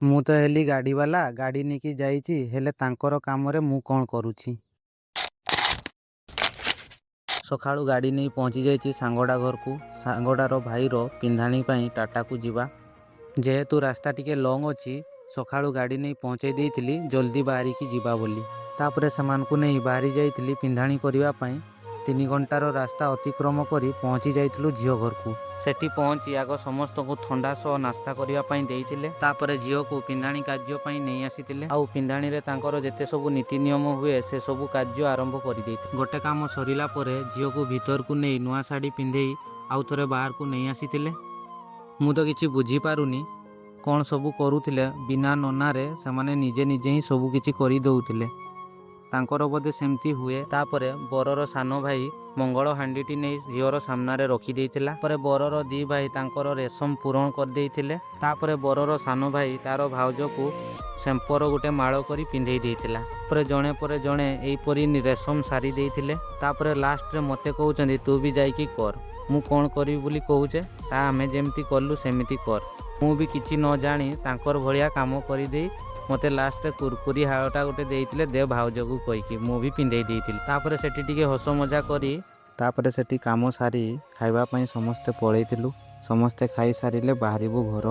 ମୁଁ ତ ହେଲି ଗାଡ଼ିବାଲା, ଗାଡ଼ି ନେଇକି ଯାଇଛି, ହେଲେ ତାଙ୍କର କାମରେ ମୁଁ କ'ଣ କରୁଛି? ସକାଳୁ ଗାଡ଼ି ନେଇ ପହଞ୍ଚି ଯାଇଛି ସାଙ୍ଗଟା ଘରକୁ। ସାଙ୍ଗଟାର ଭାଇର ପିନ୍ଧାଣି ପାଇଁ ଟାଟାକୁ ଯିବା। ଯେହେତୁ ରାସ୍ତା ଟିକେ ଲଙ୍ଗ୍ ଅଛି, ସକାଳୁ ଗାଡ଼ି ନେଇ ପହଞ୍ଚେଇ ଦେଇଥିଲି ଜଲ୍ଦି ବାହାରିକି ଯିବା ବୋଲି। ତାପରେ ସେମାନଙ୍କୁ ନେଇ ବାହାରି ଯାଇଥିଲି ପିନ୍ଧାଣି କରିବା ପାଇଁ। 3 ଘଣ୍ଟାର ରାସ୍ତା ଅତିକ୍ରମ କରି ପହଞ୍ଚି ଯାଇଥିଲୁ ଝିଅ ଘରକୁ। ସେଠି ପହଞ୍ଚି ଆଗ ସମସ୍ତଙ୍କୁ ଥଣ୍ଡା ସହ ନାସ୍ତା କରିବା ପାଇଁ ଦେଇଥିଲେ। ତାପରେ ଝିଅକୁ ପିନ୍ଧାଣି କାର୍ଯ୍ୟ ପାଇଁ ନେଇ ଆସିଥିଲେ ଆଉ ପିନ୍ଧାଣିରେ ତାଙ୍କର ଯେତେ ସବୁ ନୀତି ନିୟମ ହୁଏ, ସେ ସବୁ କାର୍ଯ୍ୟ ଆରମ୍ଭ କରିଦେଇଥିଲେ। ଗୋଟେ କାମ ସରିଲା ପରେ ଝିଅକୁ ଭିତରକୁ ନେଇ ନୂଆ ଶାଢ଼ୀ ପିନ୍ଧେଇ ଆଉ ଥରେ ବାହାରକୁ ନେଇ ଆସିଥିଲେ। ମୁଁ ତ କିଛି ବୁଝିପାରୁନି କ'ଣ ସବୁ କରୁଥିଲେ। ବିନା ନନାରେ ସେମାନେ ନିଜେ ନିଜେ ହିଁ ସବୁ କିଛି କରିଦେଉଥିଲେ। ତାଙ୍କର ବୋଧେ ସେମିତି ହୁଏ। ତାପରେ ବରର ସାନ ଭାଇ ମଙ୍ଗଳ ହାଣ୍ଡିଟି ନେଇ ଝିଅର ସାମ୍ନାରେ ରଖିଦେଇଥିଲା। ପରେ ବରର ଦି ଭାଇ ତାଙ୍କର ରେସମ ପୂରଣ କରିଦେଇଥିଲେ। ତାପରେ ବରର ସାନ ଭାଇ ତାର ଭାଉଜକୁ ସେମ୍ପର ଗୋଟେ ମାଳ କରି ପିନ୍ଧେଇ ଦେଇଥିଲା। ପରେ ଜଣେ ପରେ ଜଣେ ଏଇପରି ରେସମ ସାରି ଦେଇଥିଲେ। ତାପରେ ଲାଷ୍ଟରେ ମୋତେ କହୁଛନ୍ତି, "ତୁ ବି ଯାଇକି କର।" ମୁଁ କ'ଣ କରିବି ବୋଲି କହୁଛେ ତା ଆମେ ଯେମିତି କଲୁ ସେମିତି କର। ମୁଁ ବି କିଛି ନ ଜାଣି ତାଙ୍କର ଭଳିଆ କାମ କରିଦେଇ ମୋତେ ଲାଷ୍ଟରେ କୁରକୁରି ହାରଟା ଗୋଟେ ଦେଇଥିଲେ, ଦେ ଭାଉଜକୁ କହିକି। ମୁଁ ବି ପିନ୍ଧେଇ ଦେଇଥିଲି। ତାପରେ ସେଠି ଟିକେ ହସ ମଜା କରି, ତାପରେ ସେଠି କାମ ସାରି ଖାଇବା ପାଇଁ ସମସ୍ତେ ପଳେଇଥିଲୁ। ସମସ୍ତେ ଖାଇସାରିଲେ ବାହାରିବୁ ଘର।